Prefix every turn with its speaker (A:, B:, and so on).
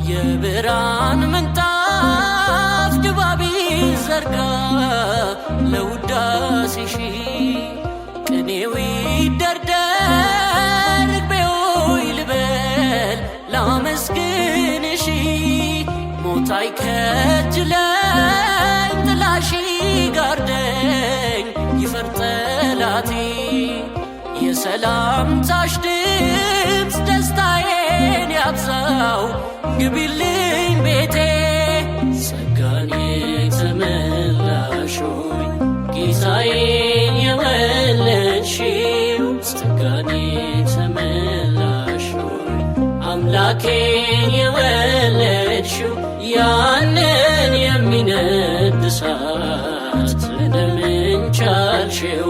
A: የብርሃን ምንጣፍ ድባብ ዘርጋ ለውዳሴሽ ቅኔው ይደርደር ርግቤው ልበል ላመስግንሽ ሞታይ ከጅለኝ ጥላሽ ጋርደኝ ይፈር ጠላቴ የሰላምታሽ ድምፅ ደስታዬን ያብዛው ግቢልኝ ቤቴ ጸጋን የተመላሽ ሆይ ጌታዬን የወለድሽው ጸጋን የተመላሽ ሆይ አምላኬን የወለድሽው ያንን የሚነድ እሳት እንደምን ቻልሽው?